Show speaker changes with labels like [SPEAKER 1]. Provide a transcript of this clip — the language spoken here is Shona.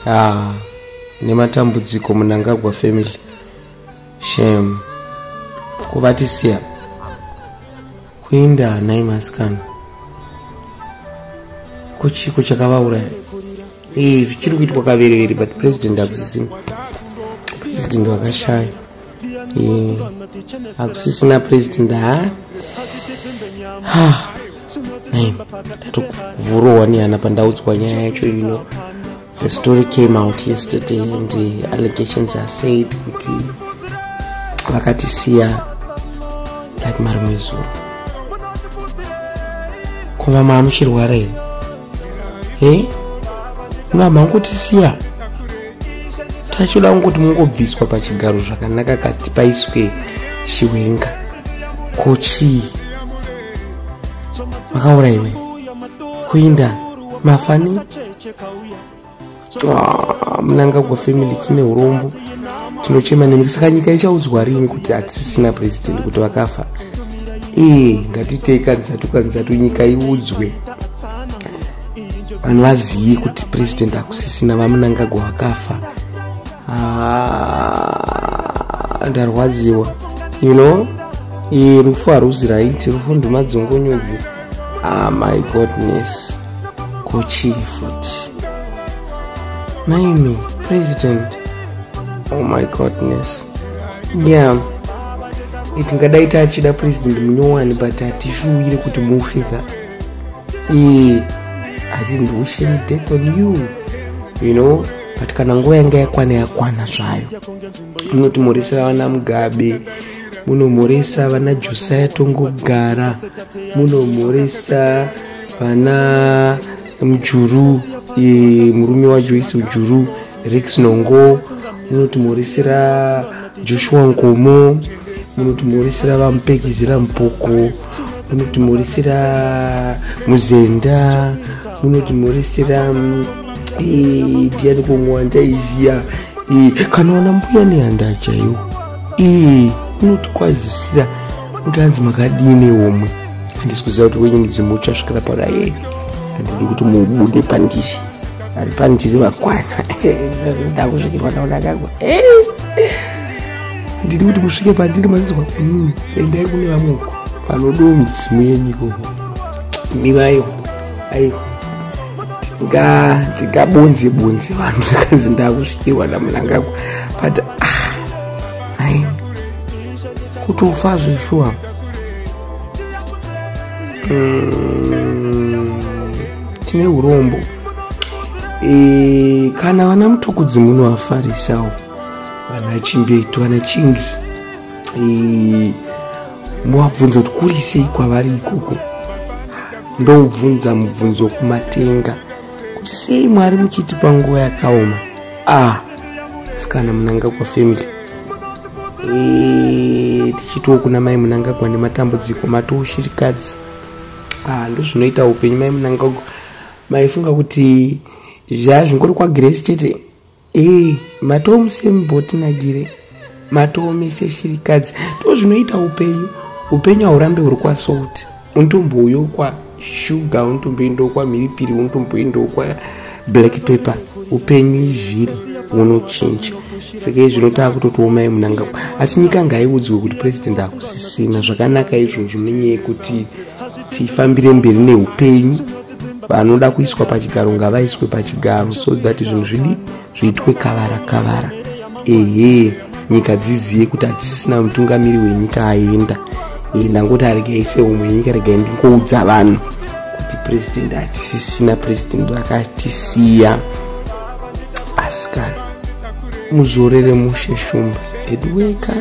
[SPEAKER 1] Ah, nematambudziko Mnangagwa family. Shame. Kuvatisiya. Kuinda nhai masikana. Kuchiko chakavauraya. Eh, zvichiri kuitwa kaverevere but president hakusisina. President vakashaya. Eh, hakusisina president ha. Ha. Nai, ndatovhurohwa nehana pandaudzwa nyaya yacho you know. The story came out yesterday and the allegations are said kuti vakatisiya like marimwe zuro. Ko vamwe amuchirwara here? He? Munhu mangotisiya? Tachoda kungoti mungobviswa pachigaro zvakanaka kati paiswe Chiwenga. Ko chii? Makauraiwe? Kuinda? Mafani? Ah, Mnangagwa family tine urombo, tinochema nemi. Saka nyika ichaudzwa rini kuti hatisisina president, kuti vakafa? Ee, ngatitei kanzatu kanzatu, nyika iudzwe, vanhu vazive kuti president hakusisina, vaMnangagwa vakafa. Ah, ndarwadziwa you know. Ee, rufu haruzi right, rufu ndumadzongonyodzi. Ah, my goodness, kochii futi naimi president? Oh my goodness. Yeah, tingadai tachida president munyowani, but hatishuwiri kuti musvika. I didn't wish any death on you you know but kana nguva yanga yakwana, yakwana zvayo. Munotimhoresa vana Mugabe, munomhoresa vana Josiah Tongogara, munomhoresa vana Mujuru, murume waJoyce Mujuru, Rex Nongo, munotimhoresera Joshua Nkomo, munotimhoresera vaMupekezela Mupoko, munotimhoresera Muzenda, munotimhoresera ndiani komwanda iziya, kana wana Mbuya Nehanda chaiwo, unotikwazisira kuti hanzi makadini homwe. Handisi kuziva kuti wenyu mudzimu uchasvikira parai. Handidi kuti mubude pandiri, ari pandiri vakwana. Ndakusvikirwa naMnangagwa. Handidi kuti musvike pandiri mazizwa. Endai kune vamwe uko vanodawo midzimu yenyu ikoko. Mivayo aiwa, tingabonze bonze vanhu zvakanzi ndakusvikirwa naMnangagwa, but ah, ai, kutofa zveshuwa. Tine urombo. Kana vana Mutukudzi munovafarisawo, vana Chimbetu, vana Chings, muvabvunza kuti kuri sei kwavari ikoko. Ndoubvunza mubvunzo kumatenga kuti sei Mwari muchitipa nguva yakaoma. Ah, sikana, Mnangagwa family, tichitiwo kuna mai Mnangagwa nematambudziko, matoushirikadzi. Ah, ndozvinoita upenyu. Mai Mnangagwa, maifunga kuti zvazvingori kwaGrace chete? Ee, matomusemboti nagire matoomese shirikadzi. Ndo zvinoita upenyu. Upenyu haurambe huri kwasalt, unotombouyo kwashuga, unotomboendawo kwamhiripiri, unotomboendawo kwablack pepper. Upenyu izviri hunochinja. Saka izvino taakutotiwo mai Mnangagwa, asi nyika ngaiudzwe kuti president hakusisina. Zvakanaka izvozvo nenyaya yekuti tifambire mberi neupenyu. Vanoda kuiswa pachigaro ngavaiswe pachigaro so that zvinhu zvidi zviitwe kavara kavara. Ehe, nyika dzizive kuti hatisisina mutungamiri wenyika, aenda. Ndangoti aregai seumwe nyika, regai ndingoudza vanhu kuti president hatisisina, president vakatisiya. Asikana, muzorere mushe, shumba eduweka.